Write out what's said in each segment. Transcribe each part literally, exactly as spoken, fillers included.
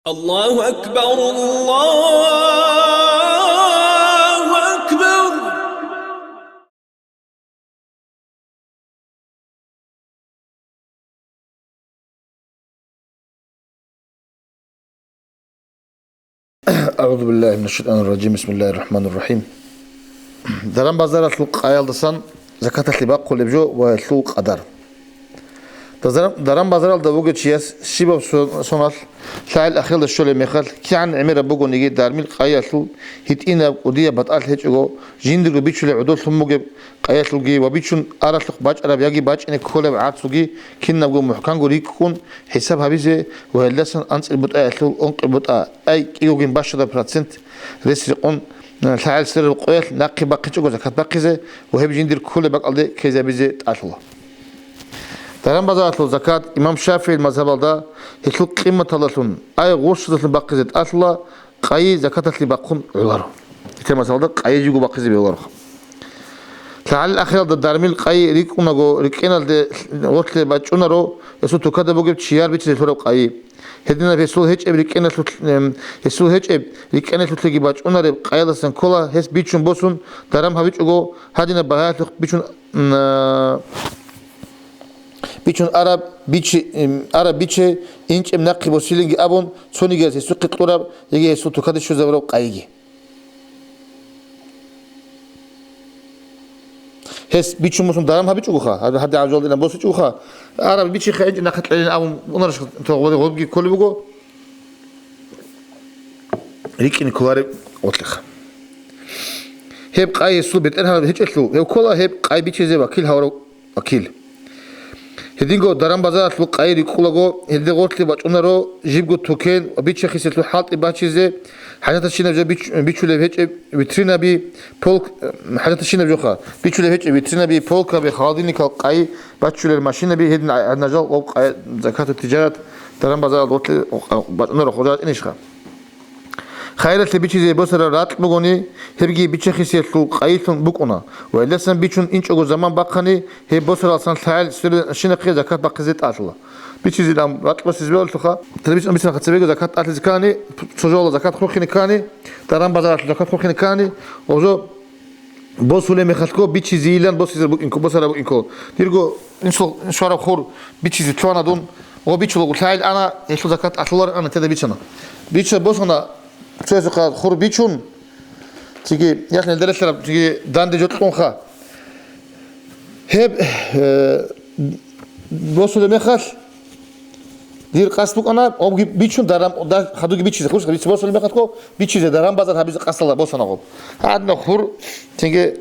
الله أكبر، الله أكبر. أعوذ بالله من الشيطان الرجيم. بسم الله الرحمن الرحيم. Даран-базаралъул къаялдасан закаталъе бахъулеб жо ва гьелъул къадар. Дазаран-, даран-базаралда вугев чияс щибаб со-, соналъ лъагӀел ахиралда щолеб мехалъ, кигӀан гӀемераб бугониги, дармил къаялъул гьитӀинаб, кӀудияб батӀалъ гьечӀого, жиндирго бичулеб гӀодолъун бугеб къаялъулги ва бичун аралъухъ бачӀараб яги бачӀине кколеб гӀарцуги кинабго мухӀканго рикӀкӀун хӀисаб гьабизе ва гьелдасан анцӀил бутӀаялъул ункъил бутӀа, ай кӀиявгин бащадаб процент рес рекъон, лъагӀел сверараб къоялъ нахъе бахъичӀого закат бахъизе ва гьеб жиндир кколеб бакӀалде ккезабизе тӀалъула. Даран-базаралъул закат имам ШафигӀил мазгьабалда гьелъул къиматалдалъун, ай гъурщдалъун бахъизе тӀалъула, къайи закаталъе бахъун гӀоларо. Гьелъул мазгьабалда къайи жибго бахъизе бегьуларо. ЛъагӀалил ахиралда дармил къайи рикӀкӀунаго, рикӀкӀеналде гъорлъе бачӀунаро гьесул тукада бугеб чияр бичизе лъураб къайи. Гьединаб гьесул гьечӀеб рикӀкӀеналъулъ-, эм, гьесул гьечӀеб рикӀкӀеналъулъеги бачӀунареб къайиласан ккола гьес бичун босун, даран гьабичӀого гьадинаб багьаялъухъ бичун, м, а, бичун араб бичи-, м, араб биче, инчӀеб нахъе босилинги абун, цонигияс гьесухъе кьураб яги гьесул тукаде щвезабураб къайиги. Гьес бичун босун даран гьабичӀогоха, гьаб-, гьаб-, гьаб-, гьаб-, босичӀогоха, араб бичиха, инчӀеб нахъе кьелин абун унараш, гъобги кколеб буго, рикӀкӀине кколареб гъорлъеха. Гьеб къай гьесул бетӀергьанаб гьечӀелъул, гьев ккола гьеб къай бичизе вакил гьавурав вакил. Гьединго даран-базаралъул къай рикӀкӀунаго, гьелде гъорлъе бачӀунаро жибго тукен ва бичи-хисиялъул хӀалтӀи бачизе, хӀажатащинаб жо бич-, бичулеб гьечӀеб витринаби, полк-, хӀажатащинаб жоха, бичулеб гьечӀеб витринаби, полкаби, холодильникал къай бачулел машинаби, гьедин гӀаднажал гъоб къай закату тижарат даран-базаралда гъорлъе бачӀунаро хъужа ратӀинищха? Хайралъе бичизе босараб ракь бугони, гьебги бичи-хисиялъул къайилъун букӀуна ва гьелдасан бичун инчӀого заман бахъани, гьеб босаралсан лъагӀел сверащинахъе закат бахъизе тӀалъула. Бичизилан ракь босизе бегьулаха, цебе бичӀун бицунахъе цебего закат тӀалъизе ккани, цо жоялда закат хурхине ккани, даран-базаралъул закат хурхине ккани, гъожо босулеб мехалъго бичизейилан босизе букӀинкко, босараб букӀинкко. Дирго инсул, инсул щвараб хур бичизе лъугьана дун, гъо бичулаго лъагӀел ана, гьелъул закат тӀалъуларин ана, теда бичана. Бича босана, цоясухъа хур бичун, цинги яхъ нилда релълъараб, цинги данде жо кьунха. Гьеб, э, босулеб мехалъ, дир къасд букӀана, гъобги бичун даран, да-, хадуги бичизе, хурса бичи босулеб мехалъго, бичизе даран-базар гьабизе къасдалда босана гъоб. Гьадна хур, цинги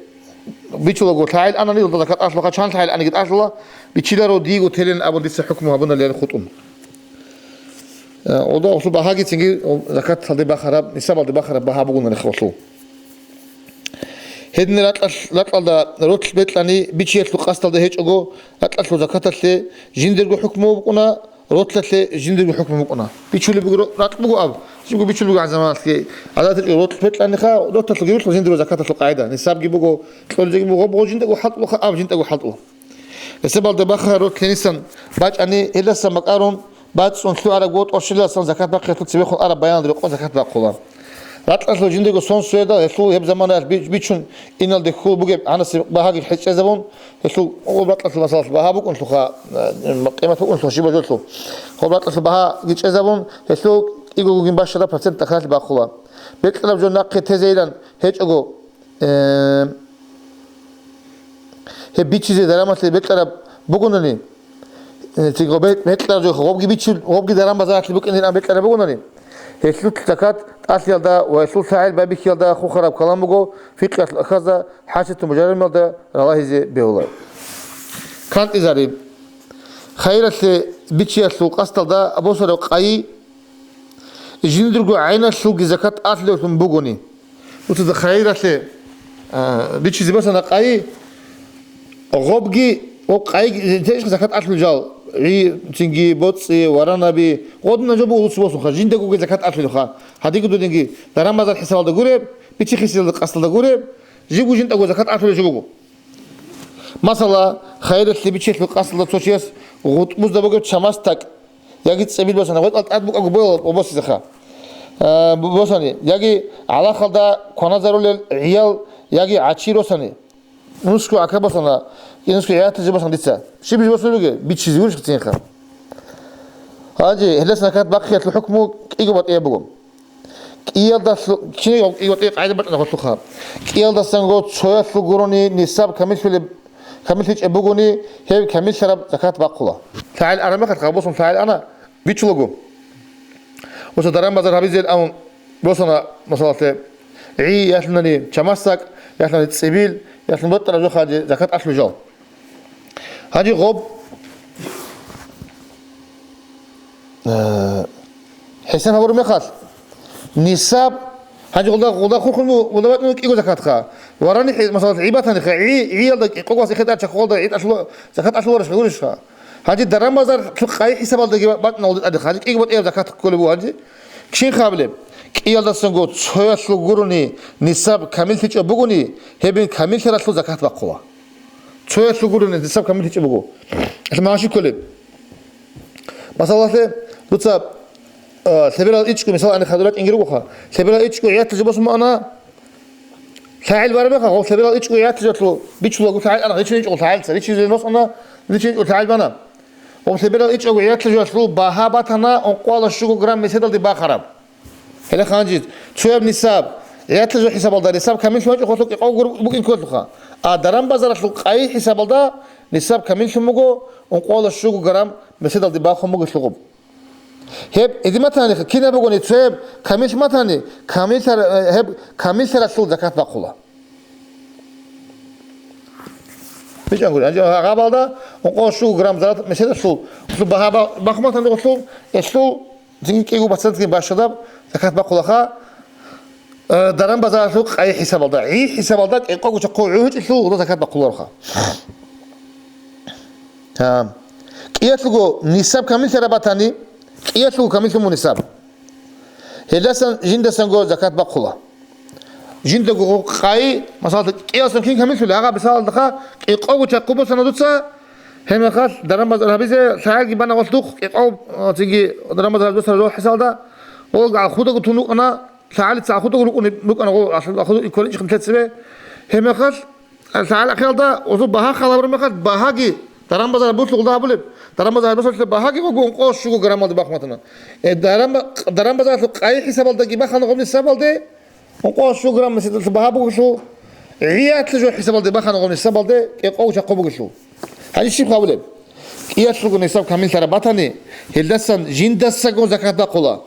бичулаго лъагӀел анани, илда закат тӀалъула, чан лъагӀел аниги тӀалъула, бичиларо диего телин абун дица хӀукму гьабуналиан хутӀун. Э, ода гъосул багьаги цинги закаталде бахараб, нисабалде бахараб багьа бугонари гъосул. Гьедин ракьалъ-, ракьалда ролъ бекьани бичиялъул къасдалда гьечӀого, ракьалъул закаталъе жиндирго хӀукму букӀуна, ролъалъе жиндирго хӀукму букӀуна. Бичулеб буго ро-, ракь буго аб, жибго бичулеб буго гӀан заманалъги. ГӀадат гьечӀо ролъ бекьаниха, ролъалъуги рулъа жиндирго закаталъул къагӀида. Нисабги буго, кьолизеги буго, гъоб жиндаго хӀалтӀулаха, аб жиндаго хӀалтӀула. Гьесабалда бахъа ролъ гьенисан бачӀани, гьелдасан бакӀарун, бацӀцӀун лъугӀараб гъотӀ оршилалсан закат бахъиялъул цебехун араб баяналда рекъон закат бахъула. Ракьалъул жиндирго сон свердал гьелъул гьеб заманаялъ би-, бичун иналде хьул бугеб гӀанасеб багьаги хӀечӀезабун, гьелъул гъоб ракьалъул масалалъ багьа букӀунлъуха, э, къимат букӀунлъуха щибазулъул. Гъоб ракьалъул багьаги чӀезабун, гьелъул кӀиго гугин бащараб процент тӀахьалъи бахъула. Бекьараб жо нахъе тезейилан гьечӀого, Э, гьеб бичизе дарамалъе бекьараб бугони, э, ци гъоб-, бекьараб жо гъобги бичил, гъобги даран-базаралъе букӀинилан бекьараб бугони, гьелъул закат тӀалъиялда ва гьелъул лъагӀел байбихьиялда хухараб калам буго фикъгьиялъул ахазда ХӀашияту Мужаррамалда ралагьизе бегьула. КантӀизари. Хайралъе бичиялъул къасдалда босараб къайи жиндирго гӀайналъулги закат тӀалъулевлъун бугони. Нуцада хайралъе, а, бичизе босана къайи, гъобги, гъоб къайги, тешха закат тӀалъулел жал, гӀи, цинги, боцӀи, варанаби, гъодина жо буго дуца босунха, жиндагоги закат тӀалъулевха. Гьадиги дудинги даран-базар хӀисабалда гуреб, бичи-хисиялда къасдалда гуреб, жибго жиндаго закат тӀалъулев жо буго. Масала, хайралъе бичиялъул къасдалда цо чияс гъутӀбузда бугеб чамас такӀ, яги цӀебил босана, гъветӀал тӀад букӀаго боял босизеха. А, бу-, босани, яги гӀалахалда кваназарулел гӀиял, яги гӀачи росани. Нусго гӀака босана, нусго гӀияталъ жо босана дица. Щиб жо босун ругел? Бичизе гурищ цинха. Гьанже гьелдасан закат бахъиялъул хӀукму кӀиго батӀияб буго. КӀиялдалъу-, кӀиго батӀияб къагӀида бачӀана гъорлъухъа. КӀиялдасанго цоялъул гурони нисаб камиллъулеб, камиллъичӀеб бугони, гьеб камиллъараб закат бахъула. ЛъагӀел араб мехалъ, гъаб босун лъагӀел ана, бичулаго. Оса даран-базар гьабизе абун босана, масалалъе, гӀи, ялъунани чамасдакӀ, ялъунани цӀибил, ялъун бутӀараб жо хъанчӀи закат алъул жал. Гьанже гъоб, э, хӀисаб гьабураб мехалъ, нисаб, гьанже гъулда, гъулда хурхун бу-, гъулда батӀун кӀиго закатха. Варани хӀи-, масалалъ, гӀи батаниха, гӀи, гӀиялда кӀикъого ас эхетӀар чахъугъалда гӀи тӀалъула-, закат алъуларищха, гурищха? Гьанже даран-базар лъу-, къайи хӀисабалдаги ба-, батӀна гъулда тӀадиха. Гьанже кӀиго батӀияб закат кколеб буго гьанже. Кин хабилеб? КӀиялдасанго цоялъул гурони нисаб камиллъичӀеб бугони, гьебин камиллъаралъул закат бахъула. Цоялъул гурони нисаб камиллъичӀеб буго. Гьелъ магьаши кколеб? Масалалъе, дуца, а, лъеберал ичӀго, мисал, ани хадур рачӀинги ругоха. Лъеберал ичӀго гӀияталъ жо босун букӀана, лъагӀел бараб мехалъ, гъов лъеберал ичӀго гӀияталъ жо лъу, бичулаго лъагӀел ана, ричун ичӀго лъагӀелца, ричизе нос ана, ричин ичӀго лъагӀел бана. Гъов лъеберал ичӀго гӀияталъ жо лъу багьа батана ункъоялда щуго грамм меседалде бахараб. Гьеле ханжи, цояб нисаб, гӀияталъ жо хӀисабалда нисаб камиллъун гьечӀо, гъолъул кӀикъого гур-, букӀин кколъуха. А даран-базаралъул къайи хӀисабалда нисаб камиллъун буго, ункъоялда щуго грамм меседалде бахун буго лъугъуб. Гьеб гьедин батани, кинаб бугони цояб камиллъ батани, камиллъар-, э, гьеб камиллъаралъул закат бахъула. БичӀангури, гьанже гъабалда ункъо щуго грамм зарат меседалъул, гъулъул багьа ба-, бахматан гъулъул, гъулъул цинги кӀиго процентги бащадаб закат бахъулаха, э, даран-базаралъул къайи хӀисабалда, гӀи хӀисабалда кӀикъого чахъу гӀугьучӀелъул гъуда закат бахъулароха. Гьа. КӀиялъулго нисаб камиллъараб батани, кӀиялъулго камиллъун бу нисаб. Гьелдасан жиндасанго закат бахъула. Жиндаго къайи, масала, кӀиялдасан кин камиллъули, агъа, мисалалдаха, кӀикъого чахъу босана дуца, гьебмехалъ даран-базар гьабизе лъагӀелги бана гъолъухъ, кӀикъого, а, цинги даран-базар гьабизе босана жо хӀисалда, гъолги ахудаго тун рукӀана, лъагӀалица ахудаго рукӀуни-, рукӀана гъо, аху-, ахуду икколичӀ хъантецебе. Гьебмехалъ, лъагӀал ахиралда гъозул багьа халабураб мехалъ, багьаги даран-базар булъугъулда гьабулеб, даран-базар босалъе багьаги гъого ункъо щуго граммалде бахматана. Э, даран-, даран-базаралъул къайи хӀисабалдаги бахана гъоб нисабалде, ункъо щуго грамм меседалъул багьа бугелъул, гӀиялъул жо хӀисабалде бахана гъоб нисабалде, кӀикъого чахъу бугелъул. Гьанже щиб хабулеб? КӀиялъулго нисаб камиллъараб батани, гьелдасан жиндасагун закат бахъула,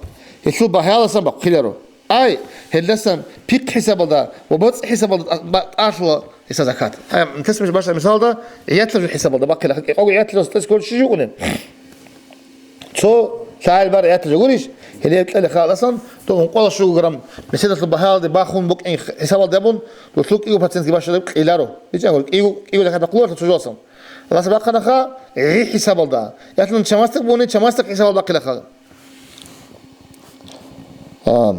гьелъул багьаяласан бахъиларо. Ай, гьелдасан пихъ хӀисабалда ва боцӀи хӀисабалда тӀа-, ба-, тӀалъула гьесда закат. Ай, тесмиш баша мисалда, гӀиятла жо хӀисабалда бахъила, кӀикъого гӀиятла жо тес кколчи жугьунеб. Цо лъагӀел бар гӀиятла жо гурищ, гьеле кьела халасан, то ункъола щуго грамм меседалъул багьаялде бахун букӀин хӀисабалде абун, дулъул кӀиго процентги башалеб кьиларо. БичӀа гури, кӀиго, кӀиго закат бахъуларо цо жосан. Аллагьас бахъанаха, гӀи хӀисабалда. Ятлан чамасдак бугони, чамасдак хӀисабал бахъилаха. А.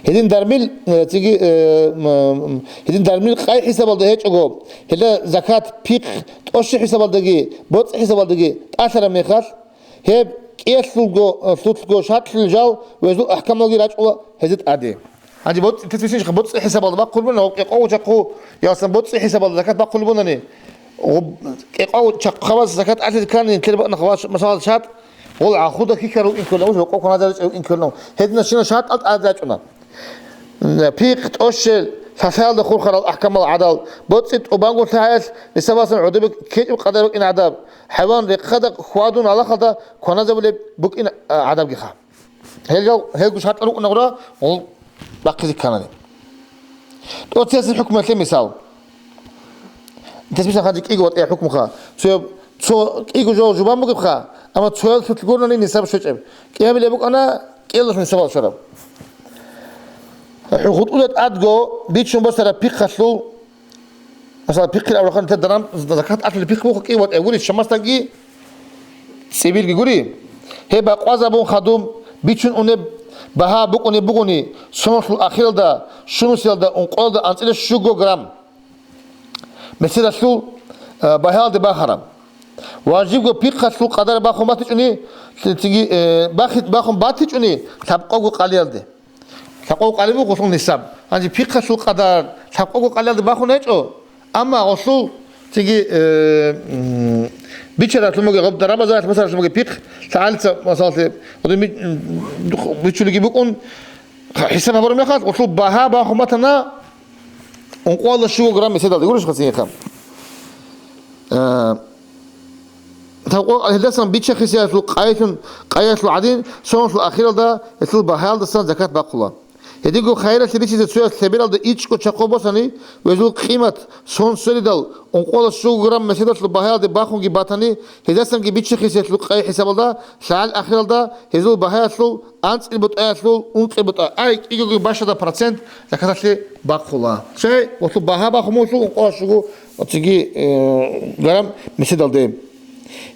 Гьедин дармил, э, циги, э, м, м, гьедин дармил къай хӀисабалда гьечӀого, гьелда закат, пихъ, тӀощи хӀисабалдаги, боцӀи хӀисабалдаги тӀалъараб мехалъ, гьеб кӀиялъулго, э, лъулго шартлъи жал везул ахӀкамалги рачӀула гьезде тӀаде. Гьанже боцӀи, тес бицинчӀха, боцӀи хӀисабалда бахъулеб буна, гъоб кӀикъого чахъу, ясан боцӀи хӀисабалда закат бахъулеб бунани, гъоб кӀикъого чахъу хабас закат алъизе ккани, нилъер бакӀна хабас, масала, шат, гъол гӀахуда хьихьарав инкколна, гъоб кӀикъого назаричӀев инкколна. Гьединашина шат ал тӀад рачӀуна. Пихъ, тӀощел, лъалъаялда хурхарал ахӀкамал гӀадал, боцӀи тӀубанго лъагӀел, нисабасан гӀодобе кечӀеб къадар букӀин гӀадаб, хӀайван рехъада хьвадун алахалда кваназабулеб букӀин гӀадабгиха. Гьел жал, гьелго шартӀал рукӀунагура, гъул бахъизе кканани. ТӀоцеясул хӀукмуялъе мисал. Тес мисал хъанчи кӀиго ватӀияб хӀукмуха. Цояб, цо кӀиго жо жубан бугебха, амма цоял лъутгурнани нисаб щвечӀеб. КӀиабилеб букӀана кӀиялдалъун нисабал щвараб. ХӀу хутӀуда тӀадго бичун босараб пихъалъул Масала, пихъил авлахъан нилъер даран закат алъулеб пихъ буго кӀиго ватӀияб гури, чамасдакги цӀибилги гури. Гьеб бакъвазабун хадуб бичун унеб багьа букӀунеб бугони, соналъул ахиралда, щунусиялда, ункъоялда анцӀила щуго грамм. Меседалъул, э, багьаялде бахараб. Ва жибго пихъалъул къадар бахун батичӀони, цинги, э, бахи-, бахун батичӀони лъабкъого къалиялде. Лъабкъого къали буго гъолъул нисаб. Гьанже пихъалъул къадар лъабкъого къалиялде бахун гьечӀо, амма гъолъул цинги, э, м, бичаралъумаги, гъаб дарабазаралъ масалалъумаги пихъ, лъагӀалица масалалъе, гъодин ми-, м, дух-, бичулиги букӀун, хӀисаб гьабураб мехалъ, гъолъул багьа бахун батана ункъоялда щуго грамм меседалде, гурищ хасиниха. Э, Тавкъо гьелдасан бича-хисиялъул къайилъун, къайилъул гӀадин, соналъул ахиралда гьелъул багьаялдасан закат бахъула. Гьединго хайиралъе бичизе цояс лъебералда ичӀго чахъо босани, ва гьезул къимат сон сверидал ункъоялда щуго грамм меседалъул багьаялде бахунги батани, гьездасанги бича-хисиялъул къай хӀисабалда, лъагӀел ахиралда гьезул багьаялъул анцӀил бутӀаялъул ункъи бутӀа, ай, кӀигоги бащада процент закаталъе бахъула. Цей, гъолъул багьа бахун мугьлъул ункъоялда щуго Оцеги, э, грамм меседалде.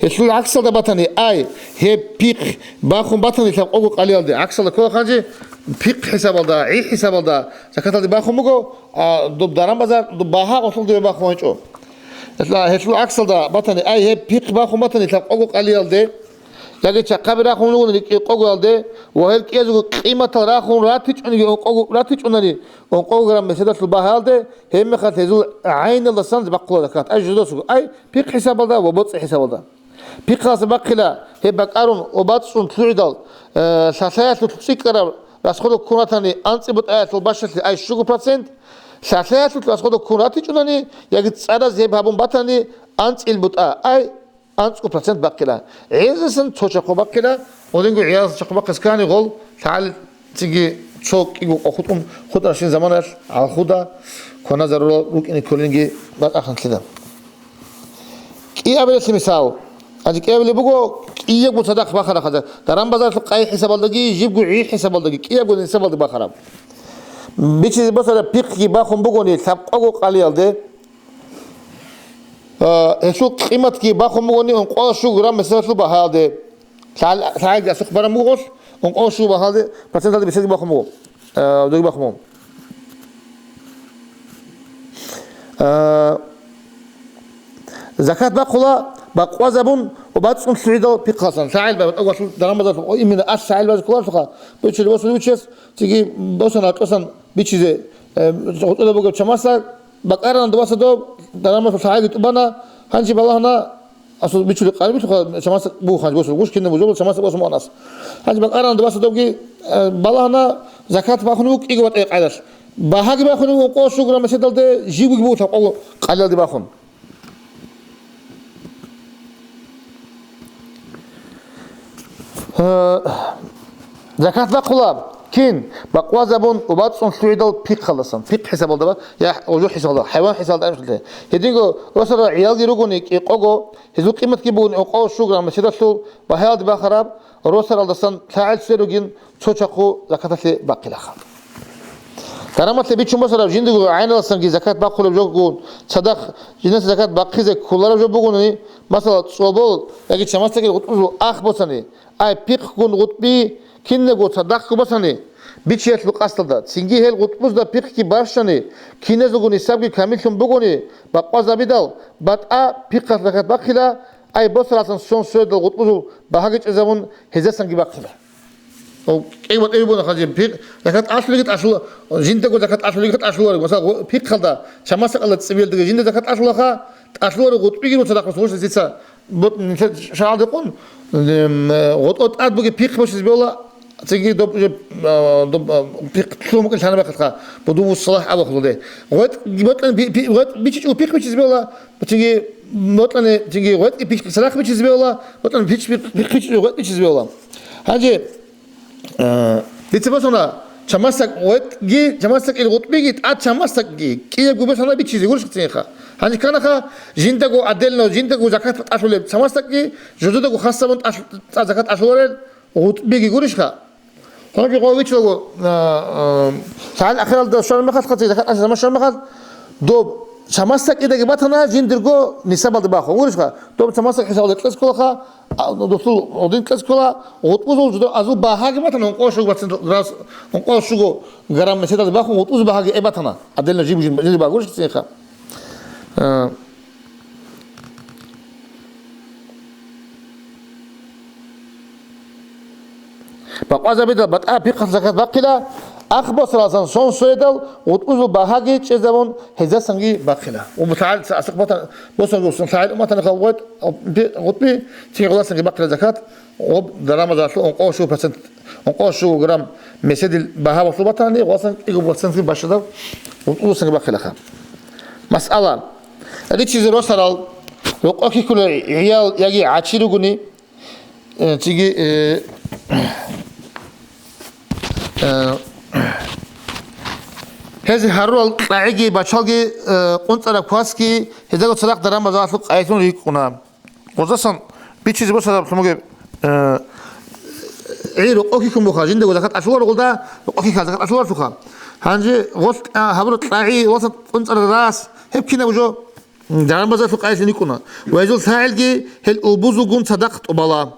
Гьелъул гӀаксалда батани, ай, гьеб пихъ бахун батани лъабкъого къалиялде. ГӀаксалда ккола хъанчи, пихъ хӀисабалда, гӀи хӀисабалда закаталде бахун буго, а, доб даран-базар, доб багьа гъолъул дибе бахун гьечӀо. Гьелъ-, гьелъул гӀаксалда батани, ай, гьеб пихъ бахун батани лъабкъого къалиялде, яги чахъаби рахун ругони кӀикъогоялде, ва гьел кӀиязего къиматал рахун ратичӀониги ункъого ратичӀунани, ункъого грамм меседалъул багьаялде, гьебмехалъ гьезул гӀайналдасан бахъула закат. Ай, жидасго, ай, пихъ хӀисабалда ва боцӀи хӀисабалда. Пихъалъе бахъила гьеб бакӀарун ва бацӀцӀун лъугӀидал, э, лъалъаялъул цӀикӀкӀараб расходал ккун ратани анцӀи бутӀаялъул бащалъе, ай, щуго процент, лъалъаялъул расходал ккун ратичӀунани яги цӀараз гьеб гьабун батани анцӀил бутӀа, ай, анцӀго процент бахъила. ГӀезасан цо чахъо бахъила, гъодинго гӀиязасан чахъо бахъес ккани гъол лъагӀалицинги цо кӀиго къо хутӀун хутӀаращин заманаялъ гӀалхуда кваназарурал рукӀине кколинги батӀахъанлъида. КӀиабилелъи мисал. Гьанже кӀиабилеб буго кӀиябго цадахъ бахарахъазда. Даран-базаралъул къай хӀисабалдаги, жибго гӀи хӀисабалдаги, кӀиябго нисабалда бахараб. Бичизе босараб пихъги бахун бугони лъабкъого къалиялде, А, гьелъул къиматги бахун бугони ункъоялда щуго грамм меседалъул багьаялде. ЛъагӀел-, лъагӀелги асухъ бараб буго гъолъ, ункъоялда щуго багьаялде проценталде бисерги бахун буго. А, доги бахун буго. А, закат бахъула бакъвазабун ва бацӀцӀун лъугӀидал пихъалъан. ЛъагӀел ба-, батӀа гъолъул даран-базаралъул, о, именно а лъагӀел базуккулалъулха, бичулеб босулеб вичес, цинги босана тӀасан бичизе, э, гъутӀуда бугеб чамасдак, бакӀарана дубаса доб, дарамалъул лъагӀелги тӀубана, гьанже балагьана, асул бичули къарибилъуха, чамасдак буго гьанже босул, гуш кинаб бузул, чамасдак босун бугӀанас. Гьанже бакӀарана дубаса добги, э, балагьана, закат бахунеб буго кӀиго батӀи къайдалъ. Багьаги бахунеб буго ункъоялда щуго грамм меседалде, жибги буго лъабкъого къалиялде бахун. Э, закат бахъула кин? Бакъвазабун ва бацӀцӀун лъугӀидал пихъалдасан. Пихъ хӀисабалда ба, я гъужу хӀисабалда, хӀайван хӀисабалда. Гьединго росарал гӀиялги ругони кӀикъого, гьезул къиматги бугони ункъоялда щуго грамм меседалъул багьаялде бахараб, росаралдасан лъагӀел сверун ругин цо чахъу закаталъе бахъилаха. Дарамалъе бичун босараб жиндирго гӀайналдасанги закат бахъулеб жо бугун, цадахъ жиндаса закат бахъизе кколареб жо бугони, масала, цӀобол яги чамасдакил гъутӀбузул ах босани, ай, пихъгун гъутӀби кинабго цадахъго босани, бичиялъул къасдалда, цинги гьел гъутӀбузда пихъги бащани, киназулго нисабги камиллъун бугони, бакъвазабидал, батӀа пихъалъ закат бахъила, ай, босаралъан сон сверидал гъутӀбузул багьаги чӀезабун, гьездасанги бахъила. О, кӀей ва тӀей буна хъанчи, пи-, закат алъулеги тӀалъула, жиндаго закат алъулеги тӀалъулари. Масала, гъо-, пихъалда, чамасдакалда цӀибилдаги жинда закат алъулаха, тӀалъулари гъутӀбигиро цадахъ, гъуш дица, вот, нилъер шагьалда къун, эм, э, гъотӀо тӀад буги пихъ бочиз беула, цинги доб-, э, доб-, э, пихъ лъугьун букӀин лъана бахъатха, будуву салахь абахъулде. ГъотӀ, ботӀан би-, би-, гъотӀ бичичӀо пихъ бичиз беула, цинги ботӀани, цинги гъотӀи пихъ салахь бичиз беула, ботӀан пич-, пихъ бичичӀо гъотӀ бичиз беула. Гьанже, Э, дица босана, чамасдак гъветӀги, чамасдакил гъутӀбиги, тӀад чамасдакги, кӀиябго босана бичизе, гурищ цинха. Гьанже кканаха, жиндаго отдельно, жиндаго закат тӀалъулеб чамасдакги, жузадаго хасабун тӀалъ-, тӀад закат тӀалъуларел гъутӀбиги, гурищха. Гьанже гъов вичлаго, э, э, лъагӀел ахиралда щвараб мехалъ, хъацӀи закат тӀалъи заман щвараб мехалъ, доб чамасдакидаги батана, жиндирго нисабалде бахун, гурищха. Доб чамасдак хӀисабалда кьес кколаха, А, ну, досул гъудин кьес ккола, гъутӀбузул жудан азул багьаги батана, ункъо щуго процент раз, ункъо щуго грамм меседалде бахун, гъутӀбузул багьаги э батана. Отдельно жиб-, жиб-, жиб багьуш цинха. Э, Бакъвазабидал батӀа пихъалъ закат бахъила, ахъ босаралсан сон соедал, гъутӀбузул багьаги чӀезабун, гьезасанги бахъила. Ва лъагӀел ца асухъ батан босаргусун лъагӀел уматана гъутӀби, цин гъуласанги бахъила закат, гъоб дарамазалъул ункъо щугу процент, ункъо щугу грамм меседил багьа бахъул батани, гъуласан кӀиго процентги бащадаб гъутӀбузулсанги бахъилаха. Масъала. Ричизе росарал, рокъо кикула гӀиял яги гӀачи ругони, Э, цинги, э, э, гьез гьарурал кьагӀиги, бачалги, э, къунцӀараб квасги, гьездаго цадахъ даран-базаралъухъ къайилъун рикӀкӀуна. Гъозасан бичизе босараб лъумугеб, э, гӀи рокъо кикун буха, жиндаго закат алъуларо гъолда, рокъо кика закат алъуларлъуха. Гьанже гъолъ, а, гьабураб кьагӀи, гъолъа къунцӀараб рас, гьеб кинаб жо? Даран-базаралъухъ къайилъун рикӀкӀуна. Ва гьезул лъагӀелги гьел улбузулгун цадахъ тӀубала.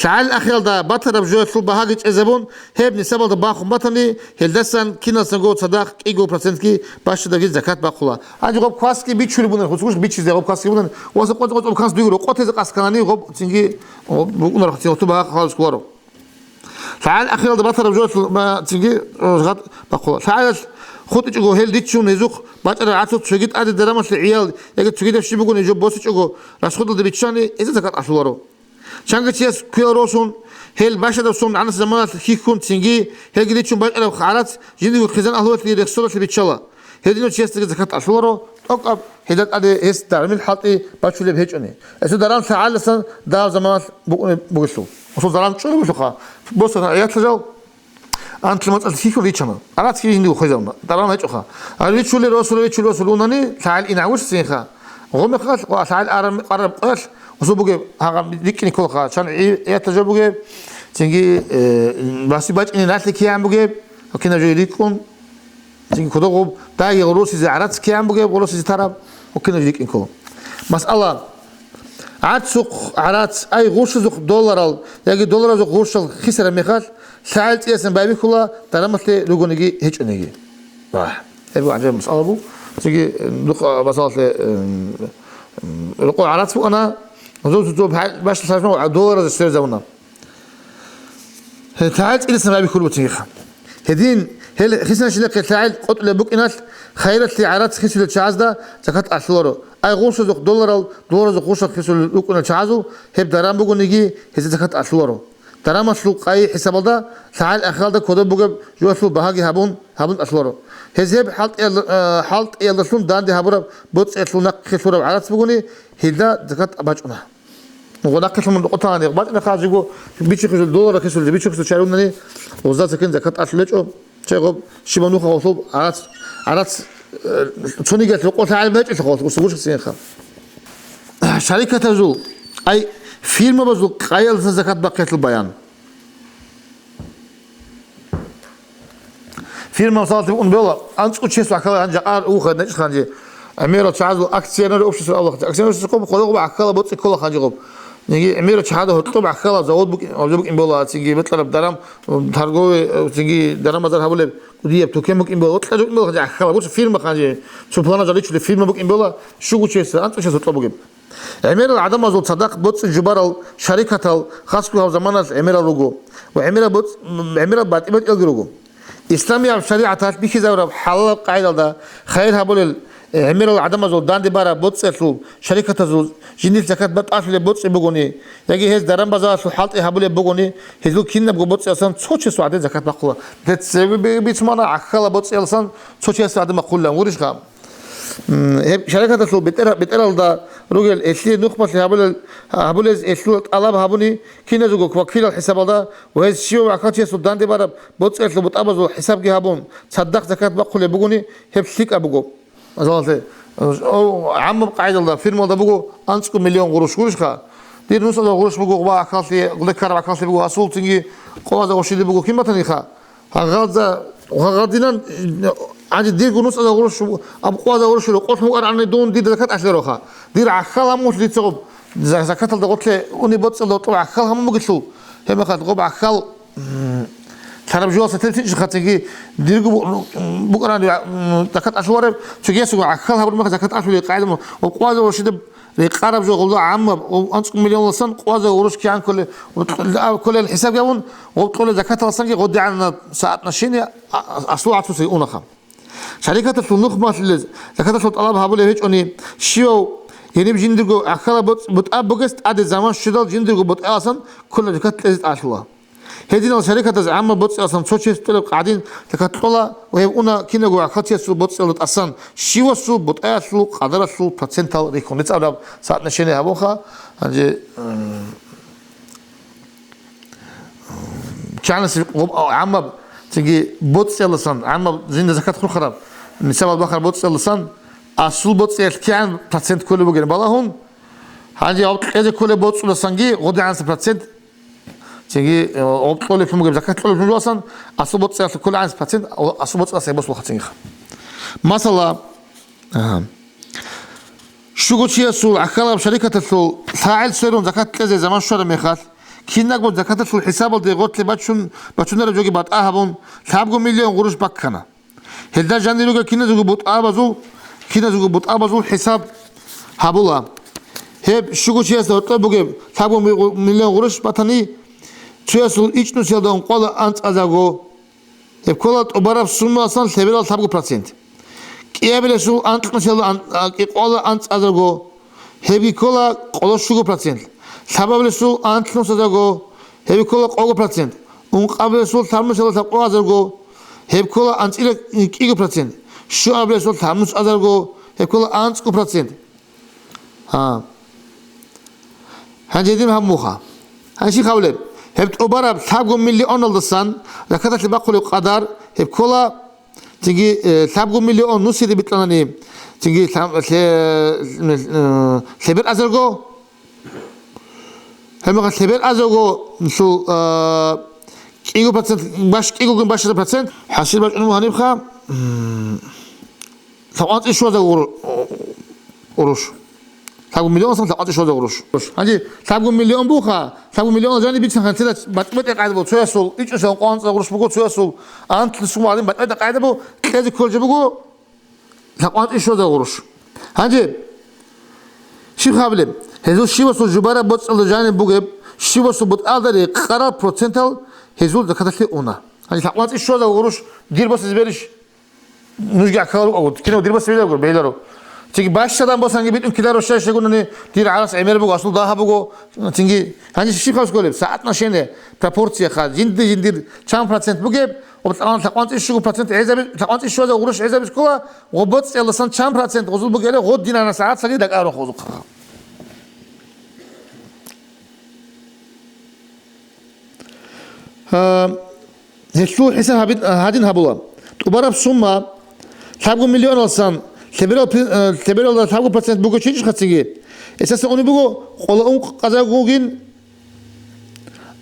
ЛъагӀел ахиралда батараб жоялъул багьаги чӀезабун, гьеб нисабалда бахун батани, гьелдасан киналсанго цадахъ кӀиго процентги бащадабги закат бахъула. Гьанже гъоб квасги бичулеб бунани, хусгуш бичизе гъоб квасги бунани, ва къо-, къо-, къо-, квас дугуро, къотезе къасканани гъоб цинги, гъоб букӀунарахъ цин гъотӀу багьа халаскуларо. ЛъагӀел ахиралда батараб жоялъул ма-, цинги, о, закат бахъула. ЛъагӀел хутӀичӀого гьел ричун гьезухъ бачӀараб гӀацо цоги тӀаде дарамалъе гӀиял яги цогидаб щиб бугони жо босичӀого расходалде биччани, гьезда закат алъуларо. Чанги чияс квел росун, гьел бащадаб сон гӀанасеб заманалъ хьихьун цинги, гьелги ричун бачӀараб гӀарац жиндирго хъизан агьлуялъе рехсолалъе биччала. Гьединав чиясдаги закат алъуларо, тӀокӀаб гьелда тӀаде гьес дармил хӀалтӀи бачулеб гьечӀони. Гьесул даран лъагӀалиласан дагьаб заманалъ букӀунеб бугелъул. Гьесул даран чӀолеб бугелъулха, босана гӀиялъа жал, анлъи мацӀалъ хьихьун ричана. Гьарацги жиндиго хвезавуна, даран гьечӀоха. Гьар ричулел росулел, ричулел росулел унани, лъагӀел ин гӀавуш цинха. Гъомехалъ ва лъагӀел араб, къарараб къоялъ гьесул бугеб гьагъаб рикӀкӀине кколха, чан гӀи-, гӀиятта жо бугеб, цинги, э, баси бачӀине налъи кигӀан бугеб, кинаб жо рикӀкӀун. Цинги кодогъуб, дагьги гъурусизе гӀарац кигӀан бугеб, гъурусизе тараб, уккиналъ рикӀкӀин ккола. Масъала. ГӀарцухъ гӀарац, ай, гъуршазухъ долларал яги долларазухъ гъуршал хисараб мехалъ, лъагӀел цӀиясан байбихьула, дарамалъе ругониги гьечӀониги. Вагь. Гьеб гӀажаиб масъала буго. Цинги, э, духъ, а, масалалъе, э, м, рокъо гӀарац букӀана, зо-, зо-, зо-, баш-, баш-, долларазе сверзавуна. Гье, лъагӀел цӀидасан рабихьулеб буцинги. Гьедин, гьел хисанщинахъе лъагӀел къотӀулеб букӀиналъ, хайралъе гӀарац хисулел чагӀазда закат алъуларо. Ай гъуршазухъ долларал, долларазухъ гъуршал хисулел рукӀунел чагӀазул гьеб даран бугониги, гьезда закат алъуларо. Дарамалъул къайи хӀисабалда лъагӀел ахиралда кодоб бугеб жоялъул багьаги гьабун, гьабун алъуларо. Гьез гьеб хӀалтӀиял-, э, хӀалтӀиялдалъун данде гьабураб боцӀиялъул нахъе лъураб гӀарац бугони, гьелда закат бачӀуна. Гъо нахъе лъун къотани бачӀунахъа жиго бичухъе доллар хисулел, бичухъе чарунани, гъозда цакин закат алъулечӀо, чегъоб, щибан нуха гъолъуб, гӀарац, гӀарац, э, цониги алъул къо лъагӀел бачӀелъа гъолъ, гъуш-, гъушасинха. Шарикатазул, ай, фирмабазул къайялдаса закат бахъиялъул баян. Фирма, мисалалъе, букӀун бела, анцӀго чияс вахъала гьанже, жакъа уха, нечӀ ханже. ГӀемерал чагӀазул акционер общество Аллагь. Акционер общество къо-, къо-, къо-, вахъала боцӀи ккола ханже гъоб. Неги гӀемерал чагӀада гьоркьоб вахъала завод букӀин, гьаб букӀин бела, цинги бетӀараб дарам, торговый, цинги даран-базар гьабулеб, кӀудияб тукен букӀин бела, вокьа букӀин бела ханже, ахъала, гъур фирма ханже, цо плана жаличулеб фирма букӀин бела, щугу чияс, анцӀго чияс вокьа бугеб. ГӀемерал гӀадамазул цадахъ боцӀи жубарал шарикатал хасго гьаб заманалъ гӀемерал руго ва гӀемерал боцӀ-, гӀемерал батӀи-батӀиялги руго. Исламияб шаригӀаталъ бихьизабураб хӀалалаб къагӀидалда хайир гьабулел гӀемерал гӀадамазул данде бараб боцӀиялъул шарикатазул жиндилъ закат батӀалъулеб боцӀи бугони, яги гьез даран-базаралъул хӀалтӀи гьабулеб бугони, гьезул кинабго боцӀиялсан цо чиясул гӀадин закат бахъула. Деццеби бицмана гӀахьалаб боцӀиялсан цо чиясул гӀадин бахъулилан гурищха? М, гьеб шарикаталъул бетӀера-, бетӀералда ругел, гьелъие нухмалъи гьабулел, гьабулез гьелъул тӀалаб гьабуни, киназего вакилал хӀисабалда ва гьез щивав гӀахьалчиясул данде бараб боцӀиялъул бутӀабазул хӀисабги гьабун, цадахъ закат бахъулеб бугони, гьеб лъикӀаб буго. Масалалъе, о, гӀаммаб къагӀидалда, фирмалда буго анцӀго миллион гъурущ гурищха? Дир нусазда гъурущ буго, гъуба гӀахьаллъи, гъуде ккараб гӀахьаллъи буго, асул цинги къоазда гъурщили буго, кин батаниха? Гьагъадза-, гьагъадинан, гьанже дирго нусазда гъурущ, аб къоазда гъурущ рокъолъ мукӀарани дун дида закат алъароха. Дир гӀахьал гьамулъ дица гъоб за-, закаталда гъотлъе уни боцӀалда гъотлъ гӀахьал гьамун бугелъул, гьебмехалъ гъоб гӀахьал, м, лъараб жугьалса тел тинчӀиха цинги дирго бу-, м, букӀарани, м, закат алъулареб, цогиясего гӀахьал гьабураб мехалъ закат алъулеб къагӀида мун, ва къоазда гъурщида рекъараб жо гъолда гӀаммаб, гъоб анцӀго миллионалдасан къваза гъурущ кигӀан кколел, кколел хӀисаб гьабун, гъоб кьолел закаталдасанги гъодигӀанаб соотношение, а, а, аслу гӀацусе унаха. Шарикаталъул нух малъулел закаталъул тӀалаб гьабулеб гьечӀони, щивав гьениб жиндирго гӀахьалаб боц-, бутӀа бугес тӀаде заман щведал жиндирго бутӀаялдасан кколеб закат кьезе тӀалъула. Гьединал шарикатаз гӀаммаб боцӀиялдасан цо чияс тӀолеб къагӀидин закат кьола ва гьеб уна киналго гӀахьалчиясул боцӀиялда тӀасан щивасул бутӀаялъул къадаралъул процентал рихьун. РецӀаб соотношение гьабунха, гьанже, м, КигӀанасеб гъоб-, гӀаммаб, цинги боцӀиялдасан, гӀаммаб жинда закат хурхараб, нисабал бахараб боцӀиялдасан, аслу боцӀиялъ кигӀан процент кколеб бугеб балагьун, гьанже гьаб кьезе кколеб боцӀулдасанги гъодигӀанасеб процент, цинги, э, гъоб кьолеблъун бугеб, закат кьолеблъун жоасан, аслу боцӀиялъ кколеб процент, а, аслу боцӀиялдаса гьеб босулха цинги. Масала, Ага. Щуго чиясул гӀахьалаб шарикаталъул лъагӀел сверун закат кьезе заман щвараб мехалъ, кинабго закаталъул хӀисабалде гъорлъе бачун, бачунареб жоги батӀа гьабун, лъабго миллион гъурущ баккана. Гьелда жанир ругел киназего бутӀабазул, киназего бутӀабазул хӀисаб гьабула. Гьеб щуго чиясда гьоркьоб бугеб лъабго ми-, миллион гъурущ батани, цоясул ичӀнусиялда ункъоялда анцӀазарго. Гьеб ккола тӀубараб суммаялдасан лъеберал лъабго процент. КӀиабилесул анкьнусиялда ан-, а, кӀикъоялда анцӀазарго, гьебги ккола къоло щуго процент. Лъабабилесул анлънусазарго, гьебги ккола къого процент. Ункъабилесул лъабнусиялда лъабкъоязарго, гьеб ккола анцӀила кӀиго процент. Щуабилесул лъабнусазарго, гьеб ккола анцӀго процент. Гьа. Гьанже дин гьаб муха. Гьанже щиб гьабулеб? Гьеб тӀубараб лъабго миллионалдасан закаталъе бахъулеб къадар гьеб ккола, цинги, э, лъабго миллион нусиде бикьанани, цинги лъаб-, лъе-, э, лъебер азарго, гьебмехалъ лъебер азарго, лъу-, э, кӀиго процент, баш-, кӀигогун башазда процент, хӀасил бачӀунеб гьанибха, м, лъабкъанцӀи щуазда гъур-, гъурущ. Лъабго миллионалдасан лъабкъанцӀи щуазда гъурущ. Гьанже лъабго миллион буха, лъабго миллион жаниб бицанха, цела батӀи-батӀи къайда буго, цоясул ичӀнусиялда къванцӀа гъурущ буго, цоясул анлънусиялда гъурущ буго, кьезе кколеб жо буго лъабкъанцӀи щуазда гъурущ. Гьанже щиб гьабилеб? Гьезул щивасул жубараб боцӀалда жаниб бугеб, щивасул бутӀалда рекъараб процентал гьезул закаталъе уна. Гьанже лъабкъанцӀи щуазда гъурущ дир босизе берищ? Нужги гӀахьалал рукӀаго, кинав дир босизе бегьиларо. Цинги бащадан босанги битӀун ккеларо щай-щайгунани, дир гӀарац гӀемер буго, аслу дагьаб буго, цинги гьанже щиб хъван кколеб? Соотношение, пропорция ха, жинди-жиндир чан процент бугеб, гъоб лъабкъанцӀи щуго процент гӀезаби-, лъабкъанцӀи щуазда гъурущ гӀезабизе ккола, гъоб боцӀиялдасан чан процент гъозул бугебали, гъодинанас гӀацаги дакӀарун хозухъа. Гьа, гьелъул хӀисаб гьабин-, гьадин гьабула. ТӀубараб сумма лъабго миллионалдасан лъеберал пи-, э, лъебералда лъабго процент буго чӀинчӀха цинги. Гьесдасан унеб буго къоло ункъазаргогин,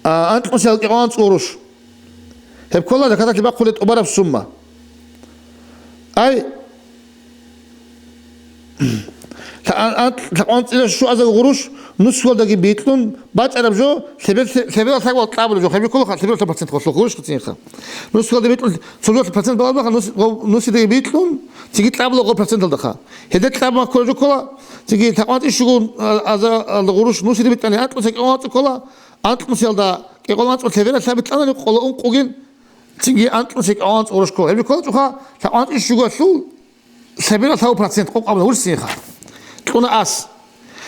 а, анкьнусиялда кӀикъоялда анцӀго гъурущ. Гьеб ккола закаталъе бахъулеб тӀубараб сумма. Ай, Лъа-, а-, а-, лъабкъанцӀила щуазарго гъурущ нусиялдаги бикьун бачӀараб жо, лъебе-, лъе-, лъеберал лъабго кьабулеб жо, гьеб кколаха, лъеберал процент гъолъул гъурущ хъицӀинха. Нусиялда бикьун цо жо процент балагьун баха, нус-, гъо-, нусидаги бикьун, цинги кьабула гъо проценталдаха. Гьелда кьаб маккулеб жо ккола, цинги лъабкъанцӀи щуго, а-, аза-, алда гъурущ нусида бикьани анкьнусиялда кӀикъоялда анцӀго ккола, анкьнусиялда кӀикъоялда анцӀго лъаб бикьанани къоло ункъогин, цинги анкьнусиялда кӀикъоялда анцӀго гъурущ ккола. Гьеб ккола чӀухъа лъабкъанцӀи щугоялъул лъеберал лъабго процент къокъаб гъурщ цинха. Кьуна ас.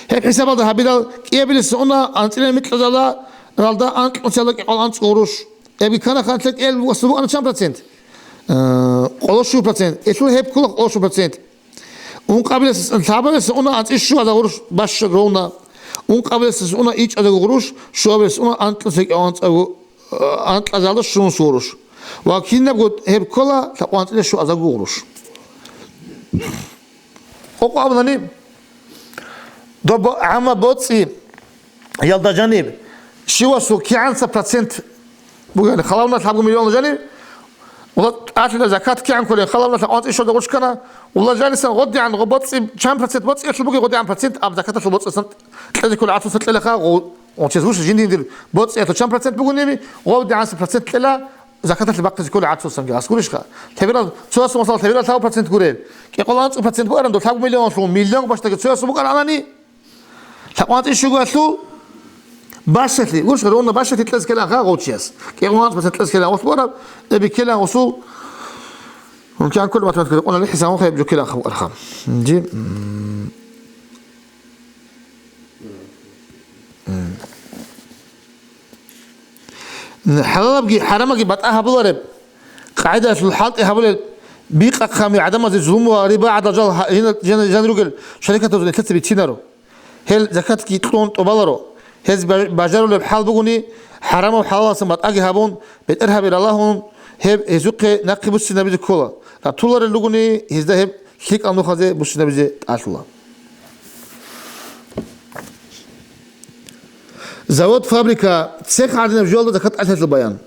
Гьеб хӀисабалда гьабилал кӀиабилес уна анцӀила микьазалда ралда анкьнусиялда кӀикъоялда анцӀго гъурущ. Эбги ккана ханлъа кӀел ва субукӀана чан процент? Э, къоло щуго процент. Элъул гьеб ккола къоло щуго процент. Ункъабилес, лъабабилес уна анцӀи щуазда гъурущ бащад ровно. Ункъабилес уна ичӀазарго гъурущ, щуабилес уна анкьнусиялда кӀикъоялда анцӀго анкьазалда щун сорущ. Ва кинабго гьеб ккола лъабкъанцӀила щуазарго гъурущ. Къокъ абунани, доб гӀамма боцӀиялда жаниб, щивасул кигӀанца процент бугеб, халавна лъабго миллион жаниб, ула тӀалъила закат кигӀан кколеб, халавна лъабкъанцӀи щуазда гъурущ ккана, ула жанисан гъодигӀан гъо боцӀи, чан процент боцӀиялъул бугеб, гъодигӀан процент аб закаталъул боцӀасан кьезе кколеб гӀацуса кьелаха, гъо-, Гъунчез вуш жиндир боцӀиялъул чан процент бугониги, гъов дигӀанасеб процент кьела, закаталъе бахъизе ккола гӀацусанги, аскӀурищха? Лъеберал, цоясул, масала, лъеберал лъабго процент гуреб. КӀикъоялда анцӀго процент бугӀаран дов лъабго миллионлъул, миллион бащдаги цоясул букӀаралани, Лъакъван цӀи щуго гьалъул бащалъи, гурищ, ровно бащалъи кьезе ккелаха гъов чияс. КӀикъоялда бащалъи кьезе ккелан гъолъ бораб, эб ккелан гъосул, кӀанкӀур математика къонали хӀисабун хъайб жо ккелаха букӀарха. Жи. ХӀалалабги хӀарамабги батӀа гьабулареб, къагӀидалъул хӀалтӀи гьабулел бикъахъами гӀадамазе зулму ва риба гӀадал жал гьа-, жина-, жина-, жан ругел шарикатазул нилъеца бицинаро. Гьел закатги кьун тӀубаларо. Гьез ба-, бажарулеб хӀал бугони, хӀарамаб хӀалаласан батӀаги гьабун, бетӀергьаби ралагьун, гьеб гьезухъе нахъе буссинабизе ккола. Ратуларел ругони, гьезда гьеб лъикӀал нухазе буссинабизе тӀалъула. Завод, фабрика, цех гӀадинаб жоялда закат тӀалъалъул баян.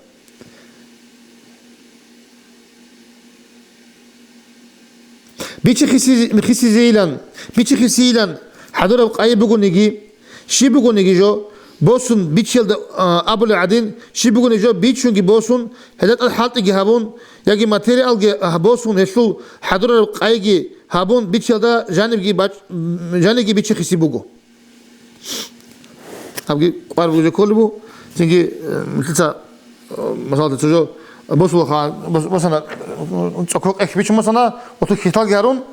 Бичи хиси-, хисизейилан, бичи хисийилан хӀадураб къайи бугониги, щиб бугониги жо, босун бичиялда, а, абулеб гӀадин, щиб бугониги жо, бичунги босун, гьелда тӀад хӀалтӀиги гьабун, яги материалги, а, босун, гьелъул хӀадурараб къайиги гьабун, бичиялда жанибги бач-, жаниги бичи хиси буго. Абги кӀвар бугезе кколеб бу, цинги, э, милъица, э, масалда, цо жо босулаха, бос-, босана, э, цӀокол къехь бичун босана, оту хиталги гьарун,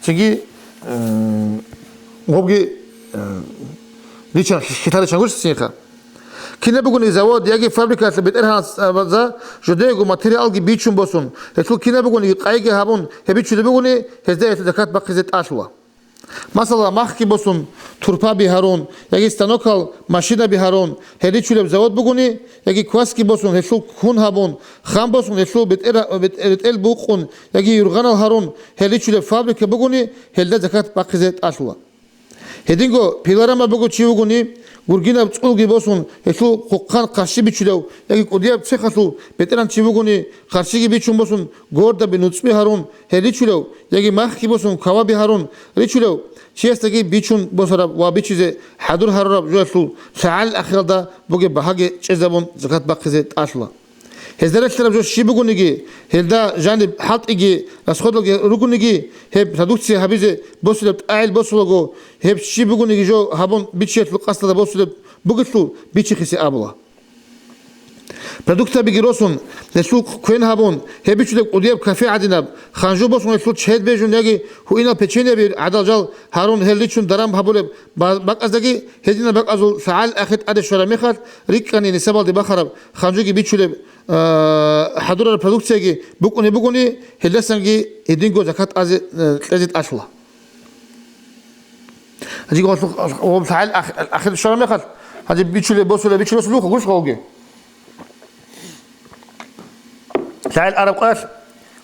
цинги, э, гъобги, э, ричан, хитал ричан гурищ цинха. Кинаб бугони завод яги фабрикалъа бетӀергьаназда жодеего материалги бичун босун, гьелъул кинаб бугони къайги гьабун, гьеб бичулеб бугони, гьезда гьелъул закат бахъизе тӀалъула. Масала, махги босун, турпаби гьарун, яги станокал машинаби гьарун, гьел ричулеб завод бугони, яги квасги босун, гьелъул ккун гьабун, хам босун, гьелъул бетӀера-, бетӀ-, бетӀел букъун, яги юргъанал гьарун, гьел ричулеб фабрика бугони, гьелда закат бахъизе тӀалъула. Гьединго пилорама буго чи вугони, гургинаб цӀулги босун, гьелъул хъухъан хъарщи бичулев, яги кӀудияб цехалъул бетӀеран чи вугони, хъарщиги бичун босун, гордаби нуцӀби гьарун, гьел ричулев, яги махги босун, каваби гьарун ричулев, чиясдаги бичун босараб ва бичизе хӀадур гьарураб жоялъул лъагӀалил ахиралда бугеб багьаги чӀезабун закат бахъизе тӀалъула. Гьезда релълъараб жо щиб бугониги, гьелда жаниб хӀалтӀиги расходалги ругониги, гьеб продукция гьабизе босулеб тӀагӀел босулаго, гьеб щиб бугониги жо гьабун бичиялъул къасдалда босулеб бугелъул, бичи хиси абула. Продуктабиги росун, гьелъул квен гьабун, гьеб бичулеб кӀудияб кафе гӀадинаб, ханжу босун гьелъул чед бежун яги гьуинал печеньеби гӀадал жал гьарун гьел ричун даран гьабулеб ба-, бакӀаздаги гьединаб бакӀазул лъагӀалил ахир тӀаде щвараб мехалъ, рикӀкӀани нисабалде бахараб ханжуги бичулеб, а, хӀадурараб продукцияги букӀунеб бугони, гьелдасанги гьединго закат азе, а, кьезе тӀалъула. Гьанже гъолъухъ-, гъоб лъагӀел ах-, ахир щвараб мехалъ, гьанже бичулеб, босулеб, бичулеб босулухъ гуш гъолги. ЛъагӀел араб къоялъ,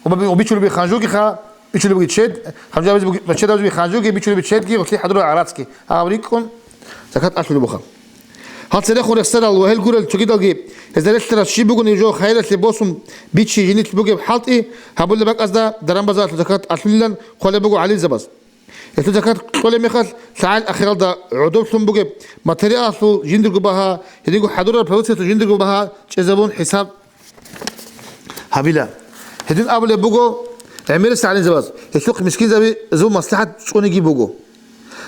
гъоб би-, бичулеби ханжугиха, бичулебги чед, ханжу абизе буги-, чед абизе буги ханжуги, бичулеби чедги, гъолъи хӀадура гӀарацги. Гьаб рикӀкӀун, закат алъулеб буха. Гьал церехун рехсарал ва гьел гурел цогидалги гьезда релълъарал щиб бугони жо хайралъе босун бичи жинилъ бугеб хӀалтӀи гьабулеб бакӀазда даран-базаралъул закат алъулилан хъвалеб буго гӀалимзабаз. Гьелъул закат кьолеб мехалъ, лъагӀел ахиралда гӀодоблъун бугеб материалалъул жиндирго багьа, гьединго хӀадурал продукциялъул жиндирго багьа чӀезабун хӀисаб гьабила. Гьедин абулеб буго гӀемерисел гӀалимзабаз, гьелъухъ мискинзабазул маслихӀат цӀуниги буго.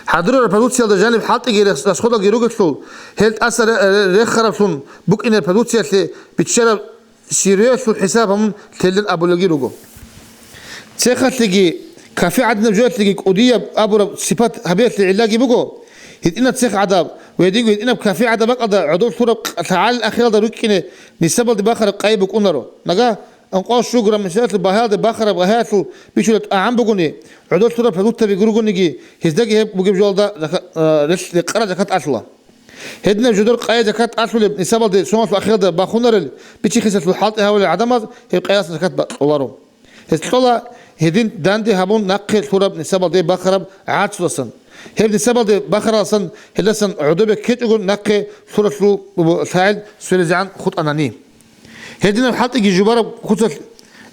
ХӀадурал продукциялда жаниб хӀалтӀиги рес-, расходалги ругелъул, гьел тӀаса ре-, ре-, рехараблъун букӀине продукциялъе биччараб сироялъул хӀисаб гьабун лъелин абулелги руго. Цехалъеги, кафе гӀадинаб жоялъеги кӀудияб абураб сипат гьабиялъе гӀиллаги буго, гьитӀинаб цех гӀадаб ва гьединго гьитӀинаб кафе гӀадаб бакӀалда гӀодов лъураб къ-, лъагӀалил ахиралда рукӀине нисабалде бахараб къайи букӀунаро. Нага анкъвал щуграм мисалалъе багьаялде бахараб гьаялъул бичулеб тӀагӀам бугони, гӀодов лъураб продуктаби ругониги, гьездаги гьеб бугеб жоялда зака-, а, релъ-, рекъараб закат алъула. Гьединаб жодор къайи закат алъулеб нисабалде соналъул ахиралда бахунарел бичи-хисалъул хӀалтӀи гьавулел гӀадамаз гьеб къайиласан закат ба-, кьоларо. Гьез кьола гьедин данде гьабун нахъе лъураб нисабалде бахараб гӀарцуласан. Гьеб нисабалде бахараласан гьелдасан гӀодобе ккечӀого нахъе лъуралъул лъагӀел сверизегӀан хутӀанани. Гьединаб хӀалтӀиги жубараб куцалъ,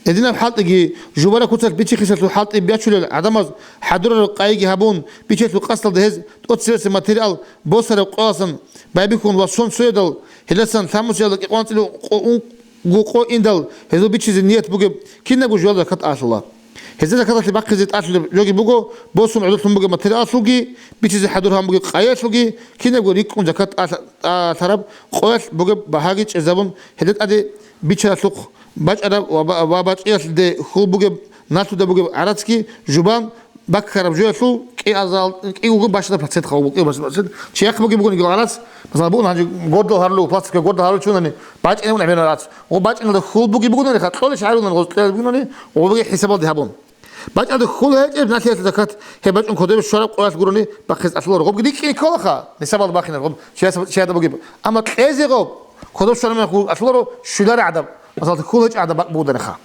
гьединаб хӀалтӀиги жубараб куцалъ бичи-хисалъул хӀалтӀи бячулел гӀадамаз хӀадурараб къайиги гьабун, бичелъул къасдалда гьез тӀоцебесеб материал босараб къоялъан байбихьун ва сон соядал, гьелдасан лъабмусиялда кӀикъоялда къо-, ун-, гукъо индал, гьезул бичизе ният бугеб кинабго жоялда закат алъула. Гьезда закаталъе бахъизе тӀалъулеб жоги буго, босун гӀодолъун бугеб материалалъулги, бичизе хӀадур гьабун бугеб къайиялъулги, кинабго рикӀкӀун закат тӀалъ-, тӀалъараб къоялъ бугеб багьаги чӀезабун, гьелда тӀаде бичаралъухъ бачӀараб ва ба-, ва бачӀиялъе хьул бугеб, налъуда бугеб гӀарацги жубан, баккараб жоялъул кӀиазал-, кӀиго бащдаб процент хъалуго, кӀиго бащдаб процент. Чи яхъ бугеб бугони гьарас, масала, бугун гьанже гордал гьарулев, пластиковый гордал гьарулев чи вугони, бачӀинев нахӀмерал гьарас. Гъо бачӀиналда хьул бугеб бугони, ха, кьолищ гьарулан гъоз кьолеб бугони, гъо бугеб хӀисабалде гьабун. БачӀиналда хьул гьечӀеб налъиялъул закат, гьеб бачӀун кодобе щвараб къоялъ гурони бахъизе тӀалъуларо. Гъобги рикӀкӀине ккола ха, нисабалда бахинаб, гъоб чияс-, чияда бугеб. Амма кьезе гъоб, кодоб щвараб мехалъ гъоб тӀалъуларо, щвелареб гӀадаб, масала, хьул гьечӀеб гӀадаб бакӀ бугони ха.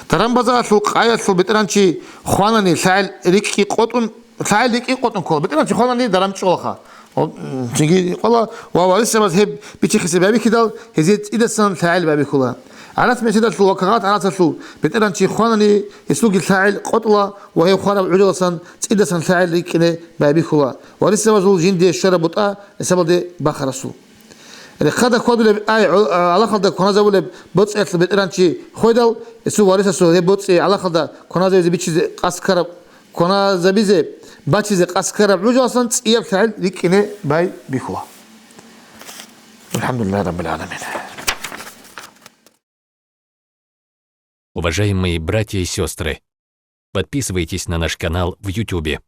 Даран-базаралъул къайиялъул бетӀергьанчи хванани лъагӀел рикӀкӀи къотӀун, лъагӀел рикӀкӀи къотӀун ккола. БетӀергьанчи хванани даран чӀола ха. Ва, м, цинги къола ва варисзабаз гьеб бичи-хиси байбихьидал, гьезие цӀидасан лъагӀел байбихьула. ГӀарац меседалъул ва кагъат гӀарацалъул бетӀергьанчи хванани, гьесулги лъагӀел къотӀла ва гьев хвараб гӀужаласан цӀидасан лъагӀел рикӀкӀине байбихьула, варисзабазул жиндие щвараб бутӀа нисабалде бахарасул. Рехъада хьвадулеб, ай, гӀо-, гӀалахалда кваназабулеб боцӀиялъул бетӀергьанчи хведал, гьесул варисасул гьеб боцӀи гӀалахалда кваназабизе бичизе къасд ккараб, кваназабизе бачизе къасд ккараб гӀужаласан цӀияб лъагӀел рикӀкӀине байбихьула. АлхӀамдулиллагьи раббил гӀаламин. Уважаемые братья и сестры, подписывайтесь на наш канал в Ютубе.